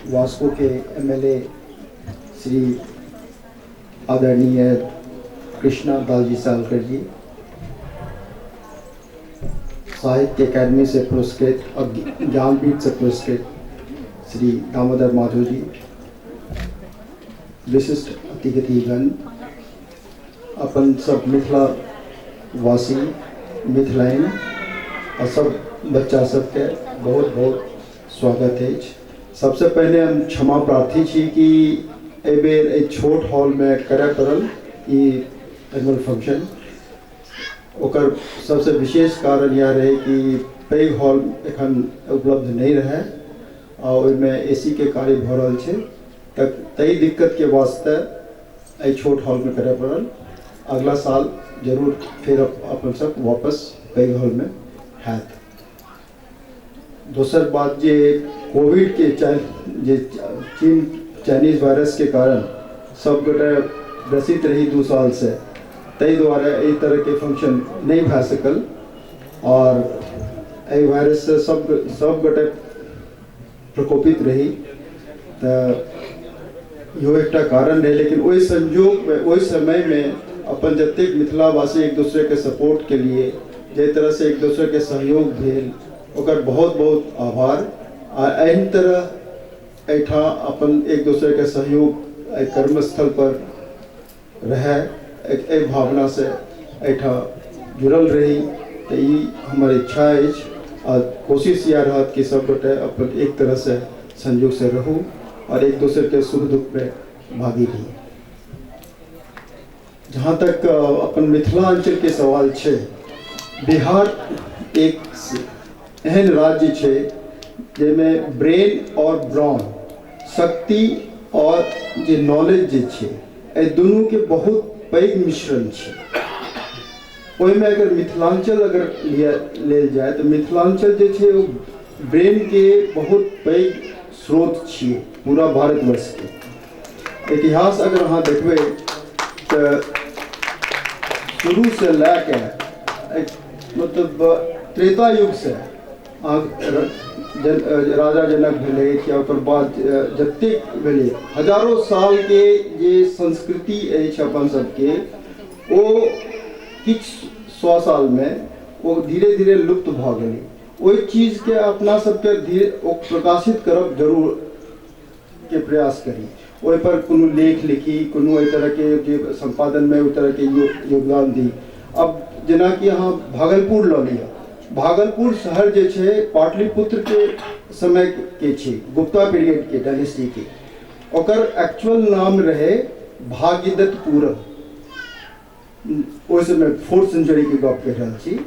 Vasco के MLA Shri आदरणीय कृष्णा दास जी सालकर जी, साहित्य अकादमी से पुरस्कृत और ज्ञानपीठ से पुरस्कृत श्री दामोदर माधव जी, विशिष्ट अतिथिगण, अपन सब मिथिला वासी मिथिलाइन और सब बच्चा सबके बहुत बहुत स्वागत अछि। सबसे पहिने हम क्षमा प्रार्थी छी कि एहि बेर एहि छोट हॉलमे करय पड़ल ई एनुअल फंक्शन। ओकर सबसे विशेष कारण इएह रहै कि पैघ हॉल एखन उपलब्ध नहि रहै आ ओहिमे ए सी के कार्य भऽ रहल छै, तऽ ताहि दिक्कतके वास्ते एहि छोट हॉलमे करय पड़ल। अगला साल जरूर फेर अपन सब वापस पैघ हॉलमे हैत। दोसर बात जे कोविडके जे चीन चाइनीज वायरसके कारण सब गोटे ग्रसित रही 2 सालसँ, ताहि दुआरे एहि तरहके फंक्शन नहि भए सकल और एहि वायरससँ सब गोटे प्रकोपित रही, तऽ इहो एकटा कारण रहै। लेकिन ओहि संजोगमे ओहि समयमे अपन जतेक मिथिलावासी एक दोसरेके सपोर्ट के लिए जाहि तरहसँ एक दोसरके सहयोग भेल ओकर बहुत बहुत आभार। आ एहन तरह एहिठाम अपन एक दोसरके सहयोग एहि कर्मस्थल पर रहै, एहि भावनासँ एहिठाम जुड़ल रही, तऽ ई हमर इच्छा अछि आ कोशिश इएह रहत कि सब गोटे अपन एक तरहसँ संजोगसँ रहू और एक दोसरके सुख दुखमे भागी रही। जहाँ तक अपन मिथिलांचलके सवाल छै, बिहार एक एहन राज्य छै जाहिमे ब्रेन और ब्राउन, शक्ति और जे नॉलेज जे छै, एहि दुनूके बहुत पैघ मिश्रण छै। ओहिमे अगर मिथिलांचल अगर लेल जाय तऽ मिथिलांचल जे छै ओ ब्रेनके बहुत पैघ स्रोत छियै पूरा भारतवर्षके। इतिहास अगर अहाँ देखबै तऽ शुरूसँ लए कऽ मतलब त्रेता युगसँ राजा जनक भेलै या ओकर बाद जतेक भेलै हजारो सालके जे संस्कृति अछि अपन सबके, ओ किछु सौ सालमे ओ धीरे धीरे लुप्त भऽ गेलै। ओहि चीजके अपना सबके धीरे ओ प्रकाशित करब जरूर के प्रयास करी, ओहिपर कोनो लेख लिखी, कोनो एहि तरहके जे सम्पादनमे ओहि तरहके योगदान दी। अब जेनाकि अहाँ भागलपुर लऽ लिअ, भागलपुर शहर जे छै पाटलिपुत्रके समयके छै, गुप्ता पीरियडके डायनेस्टीके, ओकर एक्चुअल नाम रहै भाग्यदत्तपुरम। ओहि समय 4th सेंचुरीके गप कहि रहल छी,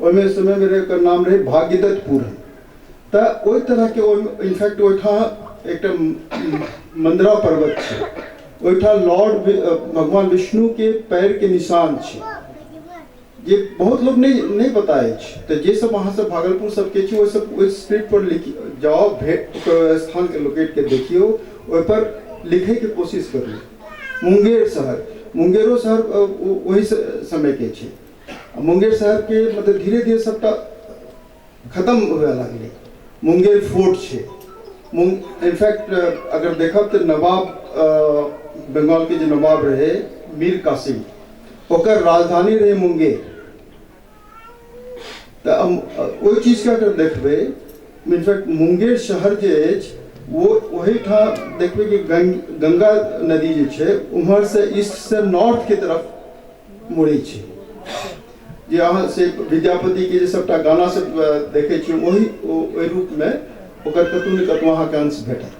ओहिमे समयमे रहै ओकर नाम रहै भाग्यदत्तपुरम। तऽ ओहि तरहके ओहिमे इनफैक्ट ओहिठाम एकटा मन्दरा पर्वत छै, ओहिठाम लॉर्ड भगवान विष्णुके पैरके निशान छै, जे बहुत लोग नहि पता अछि। तऽ जे सब अहाँ सब भागलपुर सबके छी ओहि सब ओहि स्क्रिप्ट पर लिखी जाउ, भेट ओकर स्थानके लोकेट के देखियौ, ओहिपर लिखैके कोशिश करू। मुंगेर शहर, मुंगेरो शहर ओहि समयके छै। मुंगेर शहरके मतलब धीरे धीरे सबटा खत्म हुए लगलै। मुंगेर फोर्ट छै, इनफैक्ट अगर देखब तऽ नवाब बंगालके जे नवाब रहै मीर कासिम, ओकर राजधानी रहै मुंगेर। तऽ ओहि चीजके अगर देखबै, इनफैक्ट मुंगेर शहर जे अछि वो ओहिठाम देखबै कि गंगा नदी जे छै उम्हरसँ ईस्टसँ नॉर्थके तरफ मुड़ै छै। जे अहाँ से विद्यापतिके जे सबटा गाना सब देखै छियै ओहि रूपमे ओकर कतहु ने कतहु अहाँके अंश भेटत।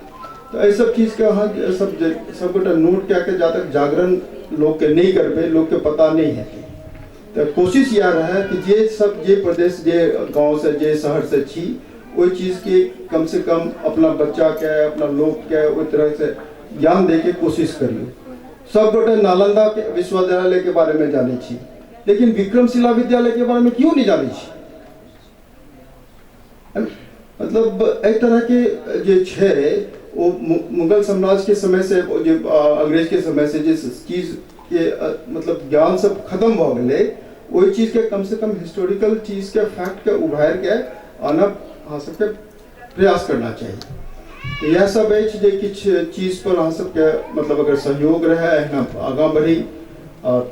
तऽ एहि सब चीजके अहाँ सब जे सबगोटा नोट कए कऽ जा तक जागरण लोकके नहि करबै लोकके पता नहि हेतै। तऽ कोशिश इएह रहै कि जे सब जे प्रदेश जे गाँवसँ जे शहरसँ छी ओहि चीजके कमसँ कम अपना बच्चाके अपना लोकके ओहि तरहसँ ज्ञान दैके कोशिश करियौ। सबगोटे नालन्दाके विश्वविद्यालयके बारेमे जानै छी, लेकिन विक्रमशिला विद्यालयके बारेमे केओ नहि जानै छै। मतलब एहि तरहके जे छै ओ मुगल साम्राज्यके समयसँ जे अंग्रेजके समयसँ जे चीजके मतलब ज्ञान सब खत्म भऽ गेलै, ओहि चीजके कमसँ कम हिस्टोरिकल चीजके फैक्टके उभारिके आनब अहाँ सबके प्रयास करना चाही। तऽ इएह सब अछि जे किछु चीजपर अहाँ सबके मतलब अगर सहयोग रहए, एहिना आगाँ बढ़ी आओर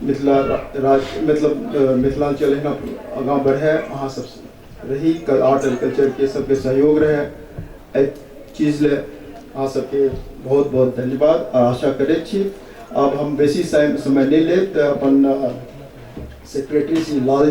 मिथिला राज्य, मतलब मिथिलाञ्चल एहिना आगाँ बढ़ए। अहाँ सब रही, आर्ट एंड कल्चरके सबके सहयोग रहए। एहि चीज लए अहाँ सबके बहुत बहुत धन्यवाद आ आशा करैत छी। आब हम बेसी समय नहि लेब, तऽ अपन सेक्रेटरी श्री लाल